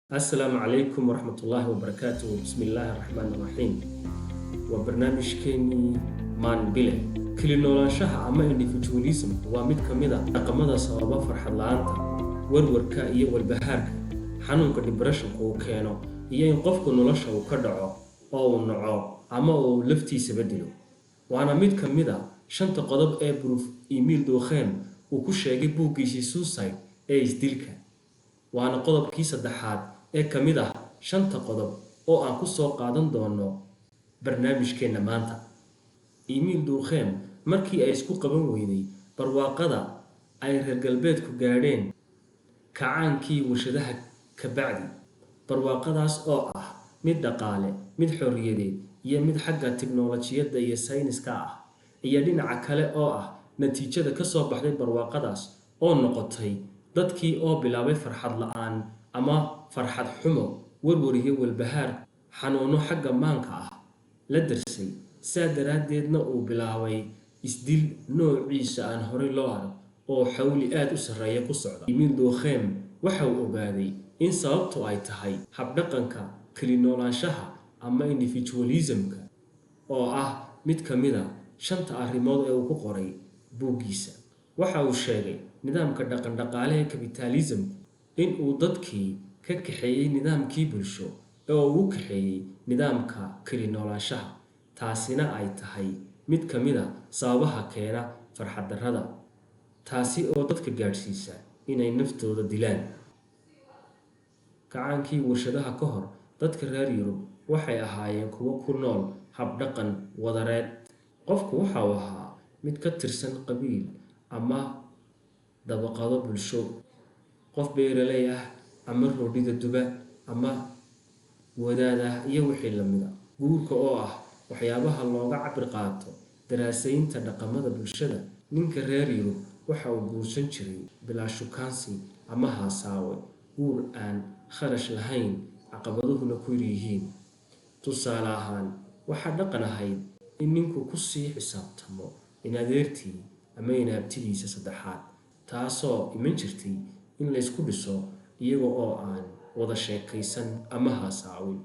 Asalaamu calaykum waraxmatullaahi wabarakaatuh. Bismi illaahi araxmaan iraxiim. Waa barnaamijkeenii Maanbile. Keli noolaanshaha ama individualism waa mid ka mid a dhaqamada sababa farxad la-aanta, warwarka iyo walbahaarka, xanuunka depressionka uu keeno, iyo in qofku nolosha uu ka dhaco oo uu naco ama uu laftiisaba dilo. Waana mid ka mid a shanta qodob ee Prof Emile Durkheim uu ku sheegay buuggiisii Suicide ee isdilka. Waana qodobkii saddexaad ee ka mid ah shanta qodob oo aan ku soo qaadan doono barnaamijkeenna maanta. Emile Durkheim markii ay isku qaban weyday barwaaqada ay reer galbeedku gaadheen kacaankii warshadaha ka bacdi, barwaaqadaas oo ah mid dhaqaale, mid xorriyadeed iyo mid xagga tiknolojiyadda iyo sayniska ah, iyo dhinaca kale oo ah natiijada ka soo baxday barwaaqadaas oo noqotay dadkii oo bilaabay farxad la-aan ama farxad xumo, warwar iyo walbahaar, xanuuno xagga maanka ah la darsay, saa daraaddeedna uu bilaabay isdil noociisa aan horey loo arag oo xawli aada u sarreeya ku socda. Emile Durkheim waxa uu ogaaday in sababtu ay tahay habdhaqanka keli noolaanshaha ama individualismka, oo ah mid ka mid a shanta arrimood ee uu ku qoray buuggiisa. Waxa uu sheegay nidaamka dhaqan-dhaqaale ee capitalismku in uu dadkii ka kaxeeyey nidaamkii bulsho ee uu u kaxeeyey nidaamka keli noolaanshaha, taasina ay tahay mid ka mid a sababaha keena farxad darrada, taasi oo dadka gaadhsiisa inay naftooda dilaan. Kacaankii warshadaha ka hor, dadka reer Yurub waxay ahaayeen kuwo ku nool habdhaqan wadareed. Qofku waxa uu ahaa mid ka tirsan qabiil ama dabaqado bulsho, qof beeraley ah ama roodhida duba ama wadaad ah iyo wixii lamid a. Guurka oo ah waxyaabaha looga cabir qaato daraasaynta dhaqamada bulshada, ninka reer Yurub waxa uu guursan jiray bilaa shukaansi ama haasaawe, guur aan kharash lahayn, caqabaduhuna ku yaryihiin. Tusaale ahaan, waxaa dhaqan ahayd in ninku kusii xisaabtamo in adeertii ama inaabtigiisa saddexaad, taasoo iman jirtay in laysku dhiso iyaga oo aan wada sheekaysan ama haasaawin.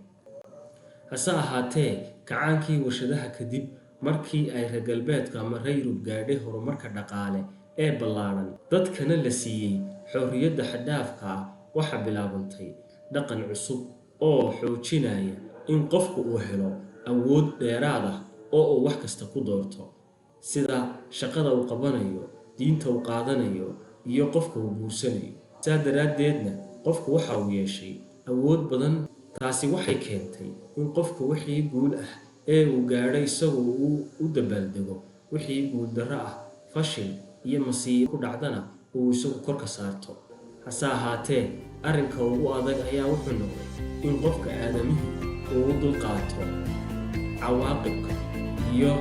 Hase ahaatee, kacaankii warshadaha kadib, markii ay reer galbeedku ama reer Yurub gaadhay horumarka dhaqaale ee ballaadhan, dadkana la siiyey xorriyadda xad-dhaafka ah, waxaa bilaabantay dhaqan cusub oo xoojinaya in qofku uu helo awood dheeraad ah oo uu wax kasta ku doorto, sida shaqada uu qabanayo, diinta uu qaadanayo iyo qofka uu guursanayo. Saa daraaddeedna qofku waxa uu yeeshay awood badan. Taasi waxay keentay in qofku wixii guul ah ee uu gaadho isagu uu u dabaaldego, wixii guuldarro ah, fashil iyo masiibo ku dhacdana uu isagu korka saarto. Hase ahaatee, arrinka ugu adag ayaa wuxuu noqday in qofka aadamihii uu u dulqaato cawaaqibka iyo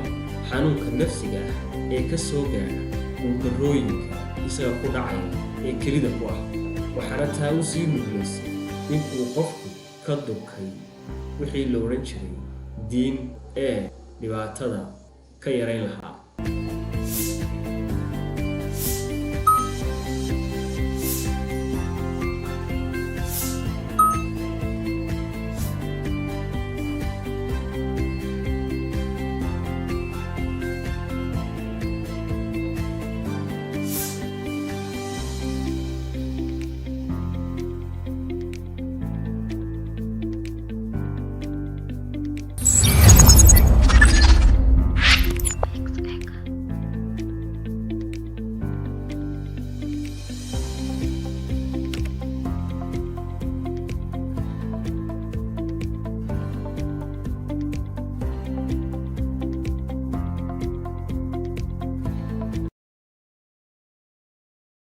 xanuunka nafsiga ah ee ka soo gaadha guuldarrooyinka isaga ku dhacaya ee kelida ku ah. Waxaana taa u sii nuglaysay in uu qofku ka durkay wixii la odhan jiray diin ee dhibaatada ka yarayn lahaa.